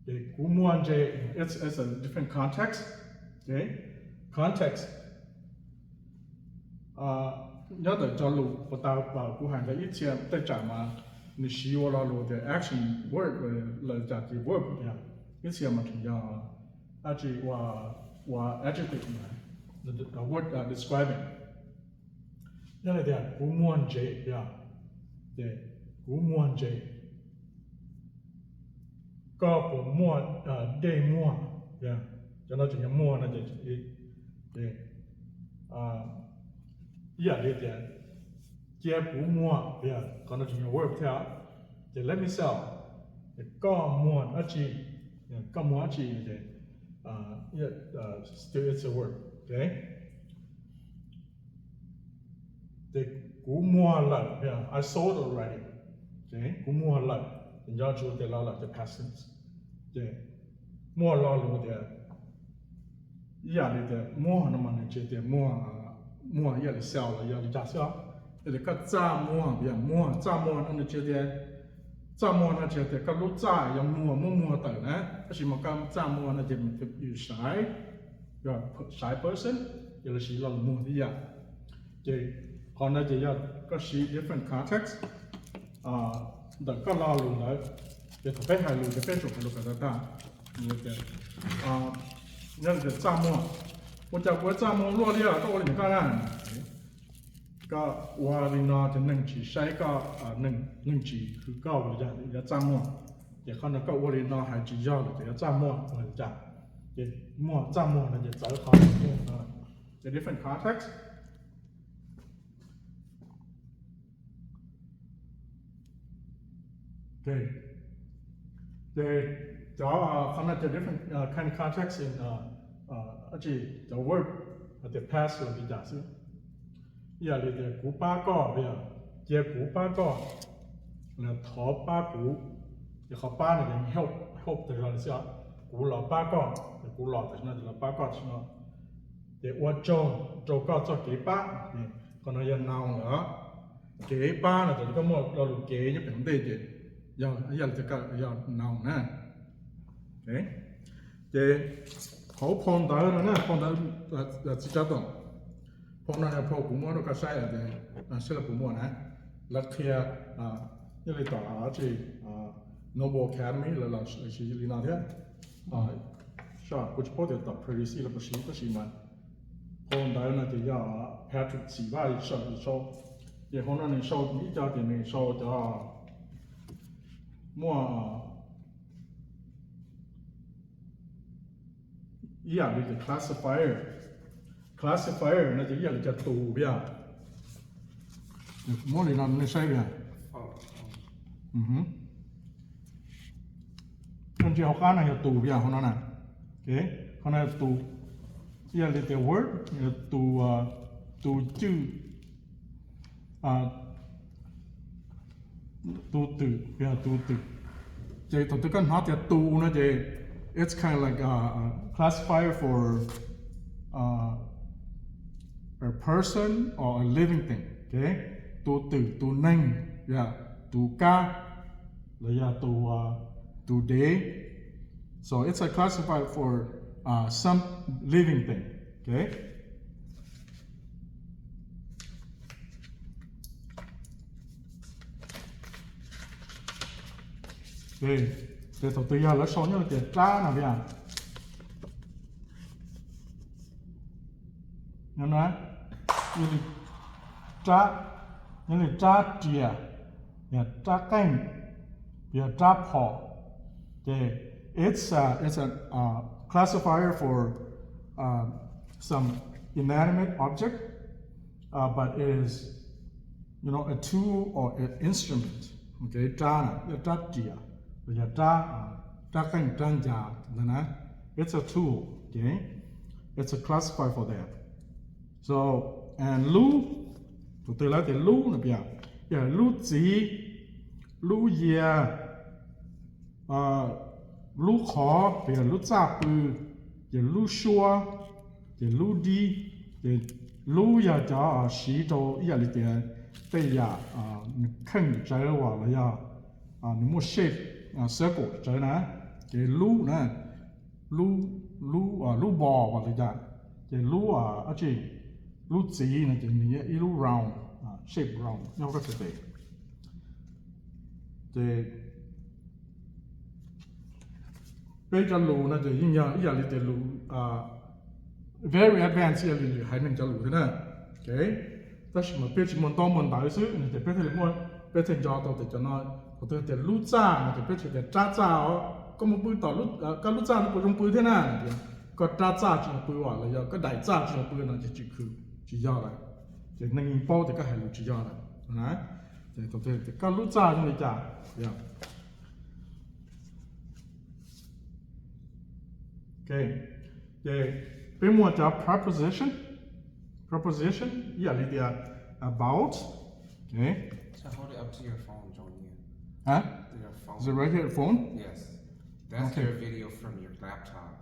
Kuv muag ntses, it's a different context. Context nyob ntawm cov lus puas tas, kuv hais ntawd ib txhia tej tsam mas nws siv ua lo lus tias action word, lawv cas ces verb tias, ib txhia mas tseem yog dab tsi, ua adjective, word describing. Yog li tias kuv muag ntses, ces kuv muag ntses. Koj puas muaj dej muag? Cov no tseem yog muag no ces, ib yam li tias cia kuv muag, qhov no tseem yog verb thiab. Ces let me sell, ces koj muag dab tsi, koj muag dab tsi ces still it's a verb. Ces kuv muag lawm, I sold already. Kuv muag lawm ces nco tsuas tias lo lawm ces past tense. Ces muaj lo lus tias, ib yam li tias muag no mas nws tsis tias muag, muag ib yam li sell los yog li cas xwb os. Yog tias koj txaj muag, yog muag txaj muag no nws tsis tias, txaj muag no tsis tias koj lub txaj yog muag, muab muag tawm na, tab sis mas koj txaj muag no ces nws yog shy, yog shy person, ces lawv siv lo lus muag tib yam. Ces qhov no ces yog koj siv different context ntawm koj lo lus ntawd. Ces thaum peb hais lus ces peb tsum hais lus kom tag tag. Nyob li tias txaj muag, ua cas kuv txaj muag luaj li os, koj ua li ntawd koj na. Koj ua li no ces neeg tsis saib koj, neeg tsis hwm koj ua li cas, yuav txaj muag. Ces qhov no koj ua li no hais tsis yog lawm ces yuav txaj muag ua li cas. Ces muag, txaj muag no ces txawv qhov muag no. Ces different context. Ces cov, qhov no ces different kind of context in, dab tsi, cov verb hais tias past los li cas xwb. Ib yam li tias kuv pab koj, cia kuv pab koj, los thov pab kuv. Ces qhov pab no ces help, help tas zog li xwb. Kuv los pab koj, ces kuv los tam sim no ces los pab koj tam sim no. Ces ua tsaug rau koj txoj kev pab, qhov no yog noun lawm. Kev pab no ces koj muaj lo lus kev nyob pem ntej ces yog, ib yam li tias koj yog noun na. Ces hauv phau ntawv no na, phau ntawv txiv tsav toom, phau no yog phau kuv muab rau koj saib tias saib los puas muaj na. Lawv qhia, nyob li tom dab tsi, Noble Academy lawv los siv li no thiab. Kuv tsis paub tias tom Prairie City lawv puas siv tab sis mas phau ntawv no ces yog Patrick Txim Vaj sau, sau. Ces hauv no nws sau ib co ces nws sau cov muaj ib yam li tias classifier. Classifier no ces ib yam li cov tus yog, muab li no nej saib yog, ntsia hauv qab no yog tus yog hauv no na. Hauv no yog tus, ib yam li tias word, tus, tus cwj, tus twm, yog tus twm. Ces thaum twg koj hnov tias tus no ces it's kind of like a classifier for a person or a living thing. Tus twm, tus neeg, yog tus kab, los yog tus, tus dev. So it's a classifier for some living thing. Ces thaum twg yog lawv sau nyob li tias rab no yog, nyob li rab, nyob li rab riam, yog rab qeej, yog rab phom. Ces it's a, it's a classifier for some inanimate object, but it is, you know, a tool or an instrument. Rab na yog rab riam, los yog rab, rab qeej, rab ncas ntawd na. It's a tool, okay? It's a classifier for that. So, and lub, thaum twg lawv tias lub no yog, yog lub txiv, lub yias, lub qhov, yog lub txaj pw, ces lub suab, ces lub dib. Ces lub yog cov siv rau ib yam li tias tej yam nws kheej tsawv uas los yog nws muaj shape circle tsawv na. Ces lub na, lub, lub, lub bos los yog cas, ces lub, dab tsi, lub txiv no ces nws yog ib lub round, shape round nyob koj txhais tes. Ces peb cov lus no ces yeej yog ib yam li tias lus very advanced ib yam li lwm haiv neeg cov lus thiab na. Tab sis mas peb tsis muaj ntaub muaj ntawv xwb no ces peb thiaj li muaj, peb thiaj nco tau tias cov no, qhov twg tias lub txaj no ces peb tsis tias rab txaj os, koj mus pw tom, koj lub txaj no puas zoo pw thiab na, koj rab txaj tsis zoo pw los yog koj daim txaj tsis zoo pw no ces tsis khwv, tsis yog lawm. Ces neeg yeej paub tias koj hais lus tsis yog lawm na. Ces thaum twg tias koj lub txaj zoo li cas, yog. Ces peb muaj cov preposition, preposition ib yam li tias about, okay. So hold it up to your phone, John. Huh? To your phone. Is it right here, phone? Yes. That's okay. Your video from your laptop.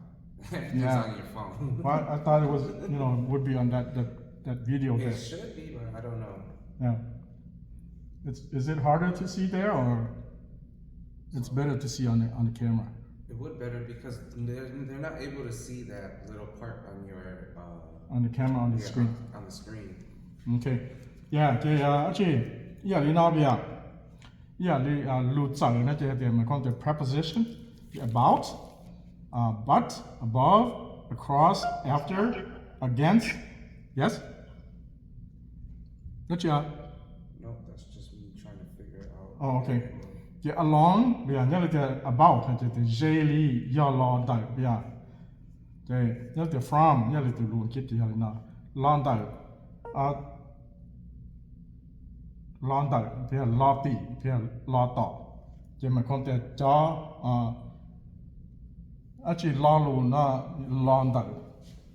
It's yeah. On your phone. Well, I thought it was, you know, would be on that, that, that video there. It should be, but I don't know. Yeah. It's, is it harder to see there, or it's better to see on the, on the camera? It would better because they're, they're not able to see that little part on your, uh, on the camera, on the yeah, screen. On the screen. Okay. Yeah, okay, uh, actually, yeah, you know, yeah. Ib yam li lus txawm no ces hais tias mas koj tias preposition, about, but, above, across, after, against, yes? Dab tsi? Ok. Ces along, yog nyob li tias about no ces tias ze li, yog los ntawm, yog. Ces nyob li tias from, nyob li tus lus Askiv ces yog li no, los ntawm, los ntawm thiab los tim thiab los tom. Ces mas koj tias cov, dab tsi, lo lus no los ntawm,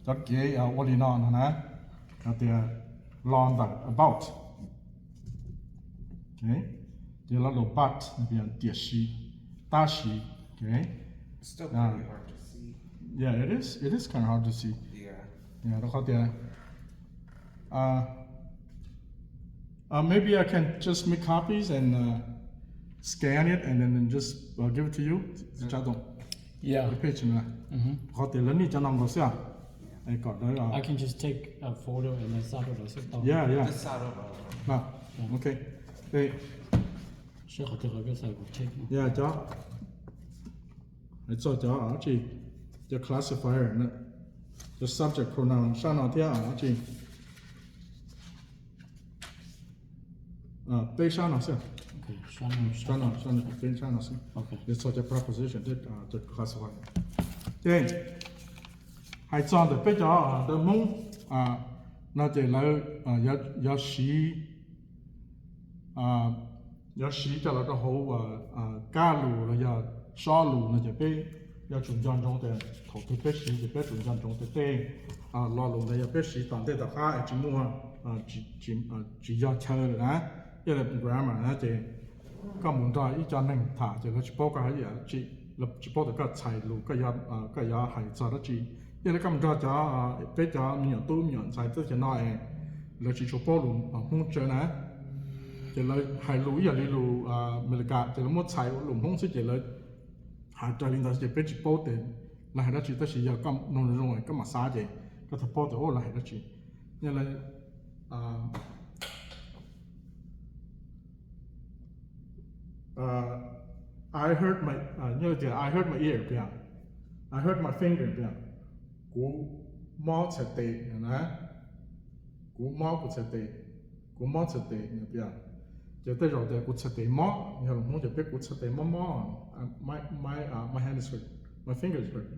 cov kev ua li no no na, tias los ntawm about. Ces lo lus but tiam sis, tab sis. It is, it is kind of hard to see. Rau qhov tias, maybe I can just make copies and scan it and then just give it to you. Qhov tias lawv niaj cov no nkaus xwb. Kom lawv, I can just take a photo and then xa rau lawv xwb tau. Yeah, yeah. Ok. Saib qhov twg qhov koj xav kuv check. Yeah, cov, hais txog cov, dab tsi, cov classifier, cov subject pronoun sab no thiab, dab tsi, peb sab no xwb. Sab no, sab no, peb sab no xwb. Hais txog cov preposition thiab cov classifier. Ces hais txog ntawm peb cov ntawv Hmoob no ces lawv yuav siv, yuav siv coj los rau hauv kab lus los yog sob lus no ces peb yuav tsum nco ntsoov tias thaum twg peb siv ces peb tsum nco ntsoov tias tej lo lus ntawd yog peb siv tom ntej tom qab es tsis muaj, tsis yog chaw lawm na, yog li grammar na ces koj mus nrog ib co neeg tham ces lawv tsis paub koj hais yam tsi, lawv tsis paub tias koj txhais lus, koj yuav hais txog dab tsi. Yog li koj mus nrog cov, peb cov me nyuam tub me nyuam ntxhais teb chaws no es lawv tsis tshua paub lus Hmoob tsawv na, ces lawv hais lus ib yam li lus Amelikas ces lawv muab txhais ua lus Hmoob xwb ces lawv hais raws li ntawd ces peb tsis paub tias lawv hais dab tsi, tab sis yog koj mloog zoo koj mam xav ces koj thiaj paub tias lawv hais dab tsi. Yog li, I hurt my, nyob li tias I hurt my ear, I hurt my finger, kuv mob txhais tes na, kuv mob kuv txhais tes, kuv mob txhais tes no, ces tej zaum tias kuv txhais tes mob, yog lus Hmoob ces peb kuv txhais tes mob mob, my, my, my hand is hurt, my finger is hurt.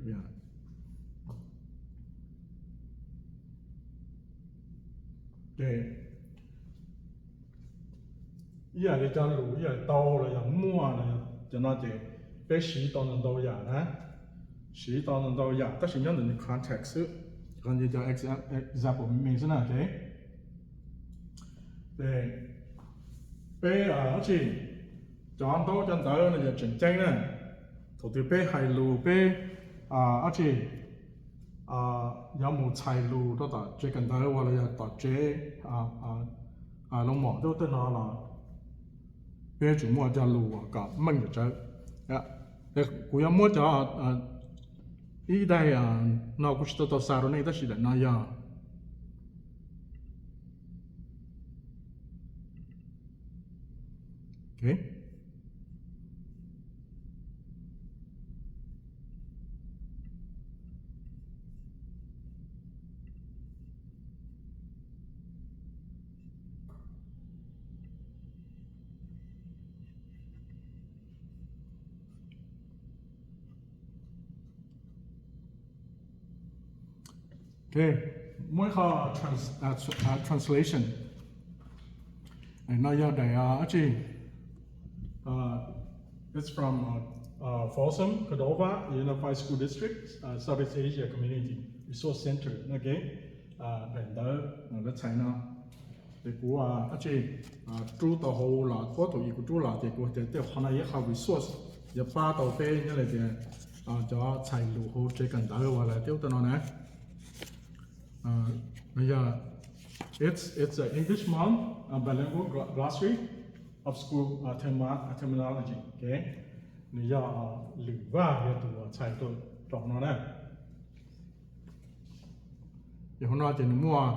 Ces ib yam li cov lus ib yam li tau los yog muaj no, cov no ces peb siv tau ntau ntau yam na, siv tau ntau ntau yam tab sis nyob ntawm nws context xwb, cov example me me xwb na. Ces peb, dab tsi, cov ntaub cov ntawv no yog tseem ceeb na, thaum twg peb hais lus peb, dab tsi, yog mus txhais lus rau tom tsev kawm ntawv uas los yog tom tsev, loo mom tej ub tej no los peb tsum muaj cov lus kom meej kom tsawv. Kuv yuav muab cov ib daim no kuv tsis tau tau xa rau nej tab sis daim no yog Ok, muaj ib qho translation. No yog daim dab tsi? It's from Folsom Cordova Unified School District, Southeast Asia Community Resource Center. Daim ntawv lawv txhais no ces kuv dab tsi rub tau hauv los pob thaum ub kuv rub los ces kuv tias tej qhov no yog ib qho resource yuav pab tau peb nyob li tias cov txhais lus hauv tsev kawm ntawv uas lawv twb ua tau no na. Yog it's it's an English month, a bilingual glossary of school terminology. Nws yog Lwm Vaj yog tus txhais rau no na. Ces hauv no ces nws muaj,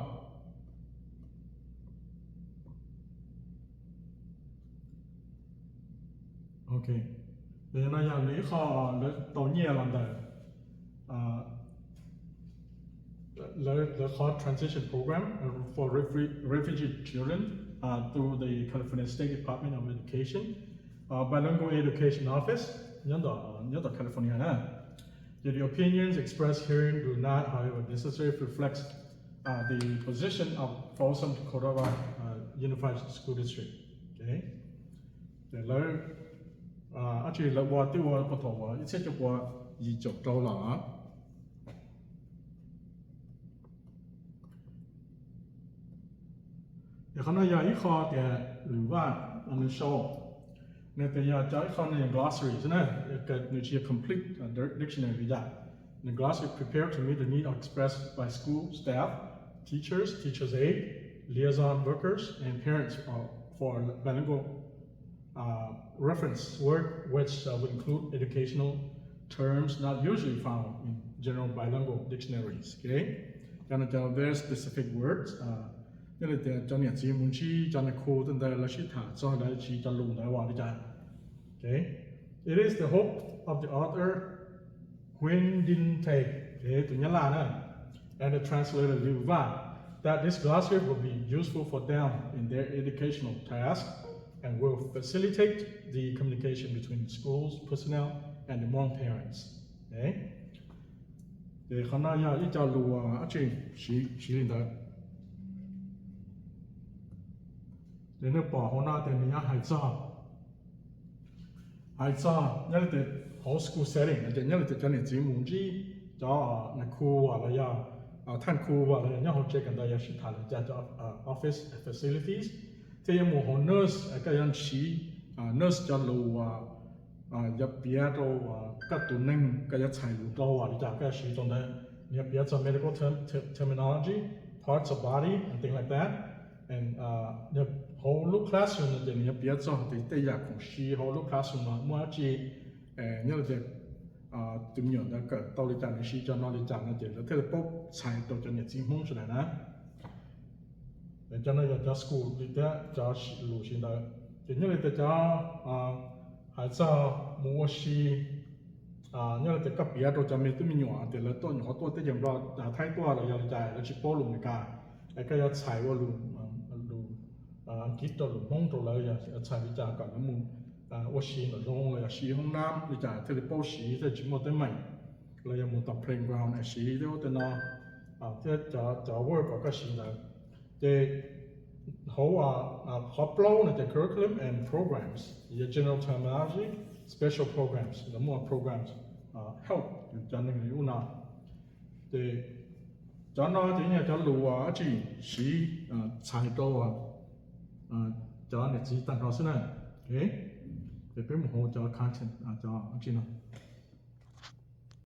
ok, no yog nws ib qho lawv tau nyiaj los ntawm lawv qhov transition program for refugee children through the California State Department of Education Bilingual Education Office nyob tom California na. Yet the opinions expressed herein do not, however, necessarily reflect the position of Folsom Cordova Unified School District. Ces lawv, dab tsi lawv ua twb ua puag thaum uas ib txhiab cuaj pua yim caum rau los. Ces qhov no yog ib qho tias Lwm Vaj nws sau, nws tias yog cov ib qho nws glossary xwb na, nws tsis yog complete dictionary li cas. The glossary prepared to meet the need expressed by school staff, teachers, teachers' aide, liaison workers, and parents for bilingual reference work, which will include educational terms not usually found in general bilingual dictionaries. Cov no cov very specific words, nyob li tias cov niam txiv mus ntsib cov nais khu tej ntawd lawv sib tham txog lawv siv cov lus ntawd ua li cas. It is the hope of the author Nguyen Dinh Thê, tus Nyab Laj na, and the translator Liu Vaj that this glossary will be useful for them in their educational task and will facilitate the communication between schools, personnel, and the Hmong parents. Ces qhov no yog ib co lus dab tsi siv li ntawd. Ces nej pom hauv no tias nws nyob hais txog, hais txog nyob li tias hauv school setting no ces nyob li tias cov niam txiv mus ntsib cov nais khu los yog thaj khu los yog nyob hauv tsev kawm ntawv yog sib tham li cas cov office facilities, thiab yuav mus hauv nurse koj yuav siv nurse cov lus uas yuav piav rau koj tus neeg koj yuav txhais lus rau li cas koj yuav siv rau ntawd, nws yuav piav txog medical terminology, parts of body and things like that. Hauv lub classroom no ces nws yuav piav txog tias tej yam khoom siv hauv lub classroom no muaj dab tsi, nyob li tias tus me nyuam ntawd kawm tau li cas nws siv cov no li cas no ces lawv thiaj li paub txhais rau cov niam txiv Hmoob sawv daws na. Cov no yog cov school li thiab cov lus siv ntawd. Ces nyob li tias cov hais txog mus ua si, nyob li tias koj piav rau cov me tub me nyuam tias lawv tuaj nyuam qhuav tuaj teb chaws Nplog, Thaib tuaj los yog li cas lawv tsis paub lus Meskas, es koj yuav txhais ua lus, lus Askiv rau lus Hmoob rau lawv, yog txhais li cas kom lawv mus ua si nram zoo los yog siv hoob nab li cas thiaj li paub siv thiaj tsis muaj teeb meem, los yog mus tom playground es siv tej ub tej no, thiab cov word uas koj siv ntawd. Ces hauv qhov plaub no ces curriculum and programs, yog general terminology, special programs, lawv muaj programs help cov neeg li ub no. Ces cov no ces yog cov lus uas dab tsi siv txhais rau cov niam txiv tag nrho xwb na. Ces peb mus hauv cov content, cov dab tsi no.